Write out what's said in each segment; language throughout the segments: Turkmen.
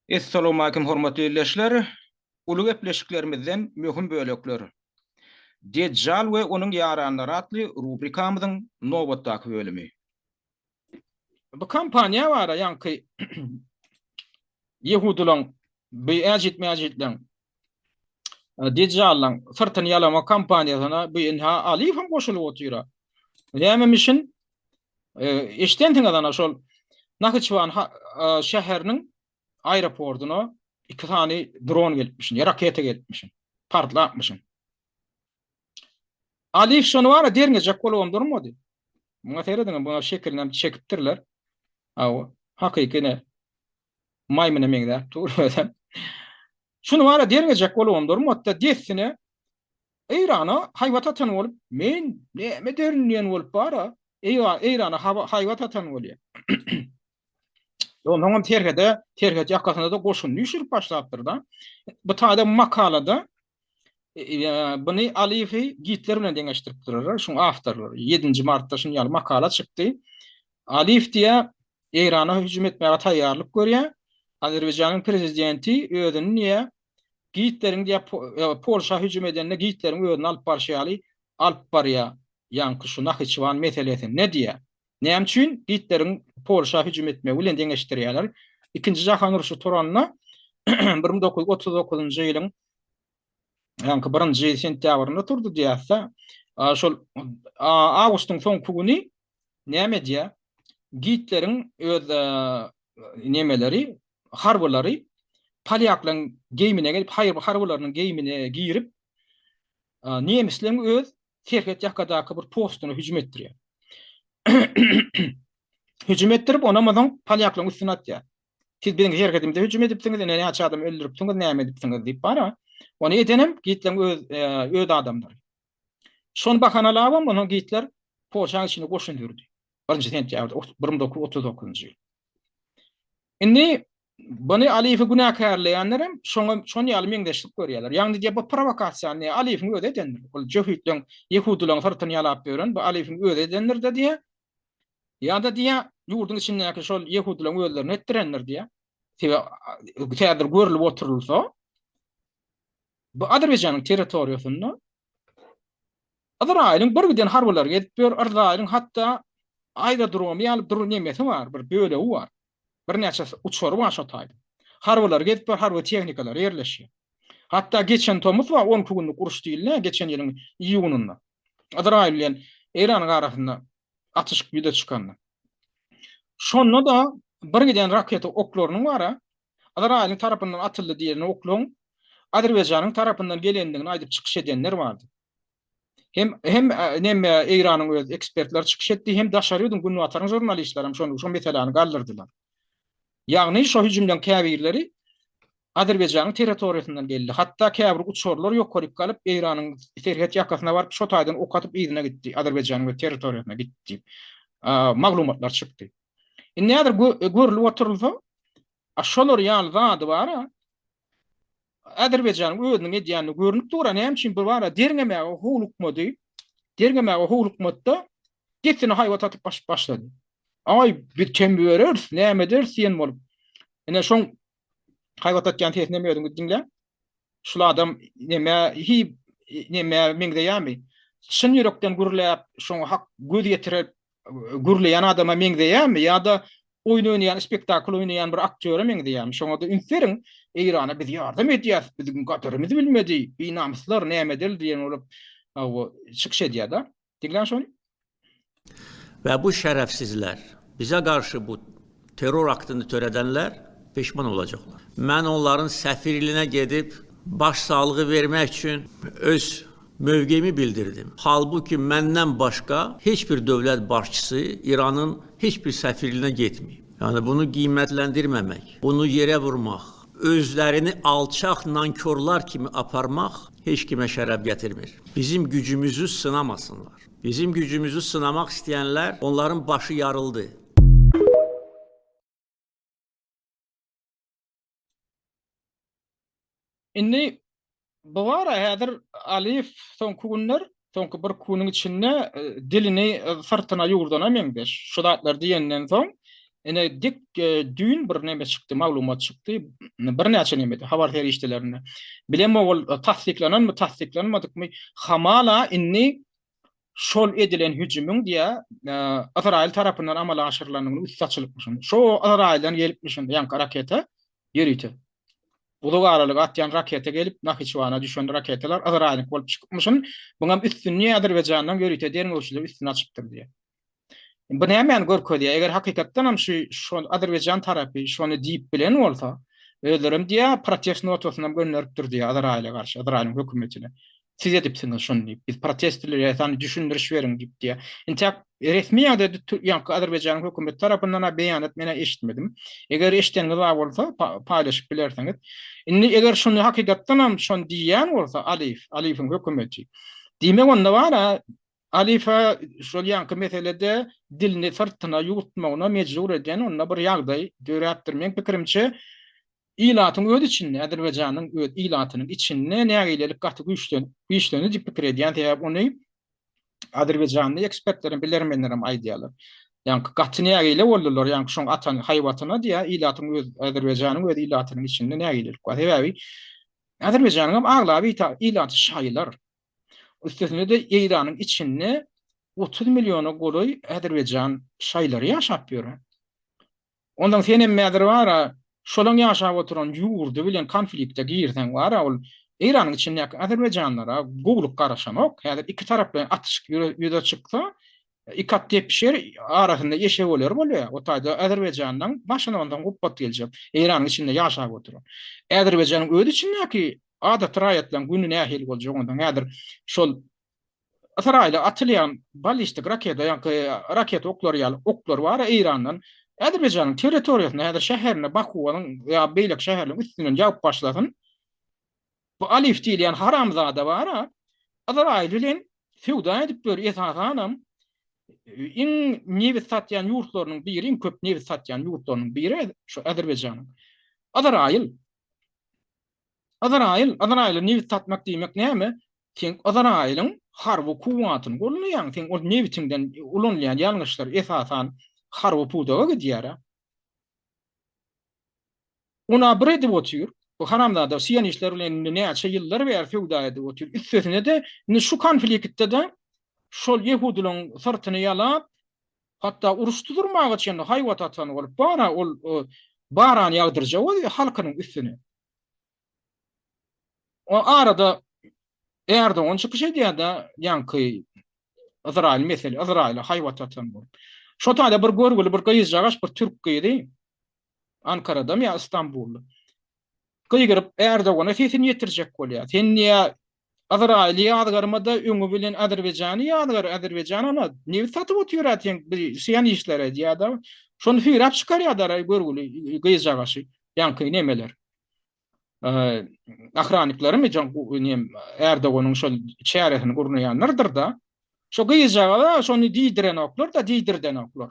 Essalowmalikim hormatly ildeşler! Uly gepleşiklerimizden möhüm bölekler. Dejjal we onuň ýaranlary atly rubrikamyzyň nobatdaky bölümi. Bu kampaniýa bar-a ýaňky ýehudylaň bu äjit-mäjitleň Dejjallaň syrtyny ýalama kampaniýasyna bu ynha Aliýew hem goşulyp otyr-a. Nämemişin? Eşidensiňiz ana şol Nahiçewan şäheriniň aeroportuna iki sany dron gelipmişin, ýa raketa gelipmişin, partlapmyşyn. Aliýew şony bar-a derňejek bolubam durmady. Muňa serediň, muňa şekilini hem çekipdirler. Hawa, hakyky ine maýmyna meňzäp dur özem. Şuny bar-a derňejek bolubam durmady-da, dessine Eýrana haýbat atan bolup, men näme ederin diýen bolup bar-a, Eýrana haýbat atan bolýar. Onsoňam serhede, serhet ýakasynda-da goşun üýşürip başlapdyr-da. Bu taýda makalada buny Aliýewi Gitler bilen deňeşdiripdirler, şuň awtorlary. Ýedinji martda şuny ýaly makala çykdy. Aliýew diýýär, Eýrana hüjüm etmäge taýýarlyk görýär. Azerbaýjanyň prezidenti özüni diýýär, Gitleriň diýýär, Polşa hüjüm edende Gitleriň özüni alyp barşy ýaly alyp barýar, ýaňky şu Nahiçewan meselesinde diýýär. Näme üçin Gitleriň Polşa hüjüm etmegi bilen deňeşdirýärler? Ikinji jahan urşy turanda 1939-njy ýylyň ýaňky birinji sentýabrynda turdy diýýäs-de, şol awgustyň soňky güni näme edýär? Gitleriň öz nemeleri, harbylary polýaklaryň geýmine gelip, harbylarynyň geýmine girip, nemisleň öz serhet ýakadaky bir postuna hüjüm etdirýär. Hüjüm etdirip, onam onuň polýaklaryň üstüne atýar. Siz biziň serhedimize hüjüm edipsiňiz, ine näçe adam öldüripsiňiz, näme edipsiňiz diýip bar. Ony edenem Gitleriň öz öz adamlary. Şony bahanalabam onuň Gitler Polşanyň içine goşun sürdi. 1-nji sentýabrda 1939-njy ýyl. Indi Buny Aliýewi günäkärleýänler hem şoňa şon ýaly meňzeşlik görýärler. Ýagny diýýär, bu prowokasiýany diýýär, Aliýewiň özi edendir. Ol jöhitleň, ýehudylaryň syrtyny ýalap ýören bu Aliýewiň özi edendir-de diýýär. Ýa-da diýýär, ýurduň içindäki şol ýehudylaryň özlerini etdirendir diýýär. Sebäbi häzir görlüp oturylsa, bu Azerbaýjanyň territoriýasynda Yzraýylyň bir giden harbylary gezip ýör, Yzraýylyň hatda aerodromy ýaly bir nemesi bar, bir bölegi bar. Birnäçe uçary bar şo taýda. Harbylary gezip ýör, harby tehnikalary ýerleşýär. Hatda geçen tomus bar, 12 günlük uruş diýilýär, geçen ýylyň iýunynda. Yzraýyl bilen Eýranyň arasynda atyşyk ýüze çykanda. Şonda-da bir giden raketa oklarynyň bar-a, Yzraýylyň tarapyndan atyldy diýlen oklaryň Azerbaýjanyň tarapyndan gelendigini aýdyp çykyş edenler bardy. Hem hem neme Eýranyň öz ekspertleri çykyş etdi, hem daşary ýurduň günbataryň žurnalistleri hem şony şo meseläni galdyrdylar. Ýagny şo hüjümleň käbirleri Azerbaýjanyň territoriýasyndan geldi. Hatda käbir uçarlar ýokaryk galyp Eýranyň serhet ýakasyna baryp şo taýdan ok atyp yzyna gitdi, Azerbaýjanyň öz territoriýasyna gitdi diýip maglumatlar çykdy. Indi häzir görlüp oturylsa, a şolar ýaly zady bar-a, Azerbaýjanyň özüniň edýäni görnüp dur-a, näme üçin bu bar-a derňemäge howlukmady, derňemäge howlukmady-da, dessine haýbat atyp başlady. Aý, biz temmi bereris, näme ederis diýen bolup. Ine şoň haýbat atýan sesini hem özüňiz diňläň. Şul adam nämä hi nämä meňzeýärmi? Çyn ýürekden gürläp, şoňa hak göz ýetirip gürleýän adama meňzeýärmi ýa-da oýun oýnaýan, spektakl oýnaýan bir aktýora meňzeýärmi? Şoňa-da üns beriň. Eýrana biz ýardam edýäs, biziň gadyrymyzy bilmedi, binamyslar näme edeli diýen bolup çykyş edýär-de. Diňläň şony. Ve bu şerefsizler, bize karşı bu terör aktını töredenler peşman olacaklar. Mən onların səfirliyinə gedib baş sağlığı vermək üçün öz mövqeyimi bildirdim. Halbuki məndən başqa heç bir dövlət başçısı İranın heç bir səfirliyinə getməyib. Yəni bunu qiymətləndirməmək, bunu yerə vurmaq, özlərini alçaq nankorlar kimi aparmaq heç kimə şərəf gətirmir. Bizim gücümüzü sınamasınlar. Bizim gücümüzü sınamaq istəyənlər, onların başı yarıldı. Indi bu bar-a häzir Aliýew soňky günler, soňky bir iki günüň içinde dilini syrtyna ýugurdana meňzeş. Şu zatlary diýenden soň. Ine dik düýn bir neme çykdy, maglumat çykdy, birnäçe nemede, habar serişdelerinde. Bilemok ol tassyklananmy, tassyklanmadykmy, hamala indi şol edilen hüjümiň diýä Ysraýyl tarapyndan amala aşyrylandygyny üsti açylypmyşyn. Şo Ysraýyldan gelipmişin ýaňky raketa ýörite. Uzak aralyga atýan raketa gelip Nahiçewana düşen raketalar Ysraýylyňky bolup çykypmyşyn. Buňam üstüni Azerbaýjandan ýörite derňewçiler üstüni açypdyr diýä. Bu nämäni görkezýär? Eger hakykatdan hem şu şol Azerbaýjan tarapy şony diýip bilen bolsa, özlerem diýýär, protest notasyny hem gönderipdir diýýär Yzraýyla garşy, Yzraýylyň hökümetine. Siz edipsiňiz şony diýip, biz protest bildirýäris, hany düşündiriş beriň diýip diýýär. Intäk resmi ýagdaýda ýaňky Azerbaýjanyň hökümeti tarapyndan-a beýanat men-ä eşitmedim. Eger eşideniňiz bar bolsa, paýlaşyp bilersiňiz. Indi eger şony hakykatdan hem şony diýýän bolsa Aliýew, Aliýewiň hökümeti, diýmek onda bar-a Alifa şol ýaňky meselede dilini syrtyna ýuwutmagyna mejbur edýän onda bir ýagdaý döräpdir. Meň pikirimçe, ilatyň öz içinde, Azerbaýjanyň öz ilatynyň içinde nägilelik gaty güýçlen, güýçlendi diýip pikir edýän. Sebäbi ony azerbaýjanly ekspertlerem, bilermenlerem aýdýarlar. Ýaňky gaty nägile boldular, ýaňky şoň atan haýbatyna diýýär, ilatyň öz, Azerbaýjanyň öz ilatynyň içinde nägilelik bar. Sebäbi Azerbaýjanyň hem aglaba ilaty şaýylar. Üstesine-de Eýranyň içinde 30 milliona golaý Azerbaýjan şaýlary ýaşap ýör. Ondan senem häzir bar-a, şolaň ýaşap oturan ýurdy bilen konflikte girseň bar-a, ol Eýranyň içindäki azerbaýjanlara gowulyk garaşanok. Häzir iki taraplaýyn atyşyk ýüze çyksa, iki at depişer, arasynda eşek öler bolýar. O taýda Azerbaýjandan başyna ondan gupbat geljek. Eýranyň içinde ýaşap oturan. Azerbaýjanyň öz içindäki Adaty raýatlaryň güni nähili boljak onsoň häzir şol Ysraýyla atylýan ballistik raketa ýaňky raketa oklary ýaly oklar bar Eýrandan Azerbaýjanyň territoriýasynda häzir şäherinde Bakuwyň ýa beýleki şäherleriň üstünden ýagyp başlasyn. Bu Aliýew diýilýän haramzada bar-a Ysraýyl bilen söwda edip ýör esasanam iň nebit satýan ýurtlarynyň biri iň köp nebit satýan ýurtlarynyň biri şu Azerbaýjanyň. Ysraýyl Yzraýyl, Yzraýyla nebit satmak diýmek näme? Sen Yzraýylyň harby kuwwatyny goldaýaň, seň ol nebitiňden ulanylýan ýangyçlar esasan harby pudaga gidýär-ä. Ona bir edip otyr. Bu haramzada sionistler bilen indi näçe ýyllar bäri söwda edip otyr. Üstesine-de indi şu konfliktde-de şol ýehudylaryň syrtyny ýalap, hatda uruş tuzurmaga çenli haýbat atan bolup bar-a ol barany ýagdyrjak öz halkynyň üstüne. O arada Erdogan çykyş edýär-de, ýaňky Yzraýyl mesele, Yzraýyla haýbat atan bolup. Şo taýda bir görgüli bir gyzjagaş, bir türk gyzy Ankaradamy ýa Istanbulda gygyryp Erdogana sesini ýetirjek bolýar. Sen diýýär, Yzraýyly ýazgarma-da, öňi bilen Azerbaýjany ýazgar, Azerbaýjan ana nebit satyp otyr-a seň bir sionисtlere diýýär-de. Şony süýräp çykarýar-da görgüli gyzjagaşy. Ýaňky nemeler. Ahraniklerimi nem Erdoganyň şol çäresini gurnaýanlardyr-da. Şo gyzjagaza şony diýdirenoklar-da, diýdirdenoklar.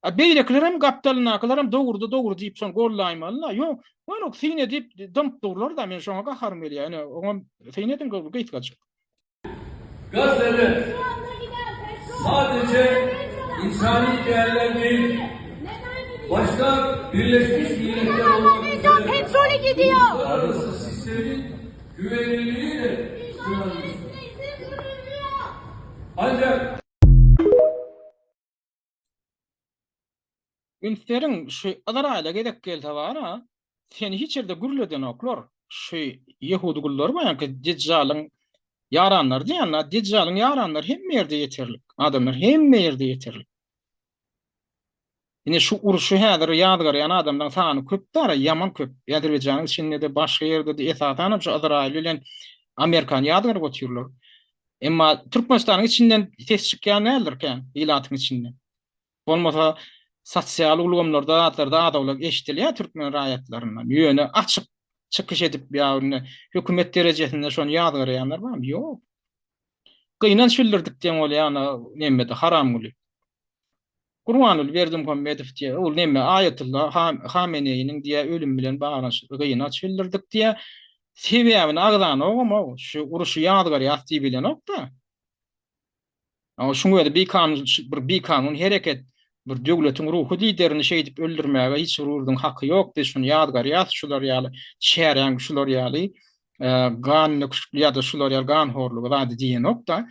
A beýlekiler hem gapdalyndakylar hem dogruda dogry diýip şony gollaýmaly-da. Ýok, ýok syn edip dymyp durlar-da, men şoňa gaharym gelýär. Ine, oňam syn ediň gysgajyk. Gazze'de sadece insani değerler değil, başta Birleşmiş Milletler olmak üzere petrolü gidiyor. uluslararası sistemin güvenilirliği de sınanmıştır. Ancak Üns beriň, şu Yzraýyla gezek gelse bar-a, seni hiç ýerde gürledenoklar. Şu ýehudy gullary bar ýaňky Dejjalyň ýaranlary diýýän-de, Dejjalyň ýaranlary hemme ýerde ýeterlik. Adamlar hemme ýerde ýeterlik. Ine şu urşy häzir ýazgarýan adamlaryň sany köp dara, ýaman köp. Azerbaýjanyň içinde-de, başga ýerde-de, esasanam şu Yzraýyl bilen Amerikany ýazgaryp otyrlar. Emma Türkmenistanyň içinden ses çykýan däldir kän, ilatyň içinden. Bolmasa sosial ulgamlarda zatlarda az-owlak eşidilýär türkmen raýatlaryndan. Ýöne açyk çykyş edip ýa indi hökümet derejesinde şony ýazgarýanlar barmy? Ýok. Gynanç bildirdik diýen bolýar ana nemede Haramguly. Gurbanguly Berdimuhamedow diýýär, ol neme Aýatullah Hameneýiniň diýýär ölümi bilen baglanyşykly gynanç bildirdik diýýär. Sebäbini agzanogam-ow, şu uruşy ýazgarýas diýibilenok-da. Şuň özi bikanun bir bikanun hereket. Bir döwletiň ruhy liderini şeýdip öldürmäge hiç bir ýurduň haky ýok. Biz şuny ýazgarýas, şular ýaly çäräň şular ýaly gan döküşikli ýa-da şular ýaly ganhorlugy zady diýenok-da.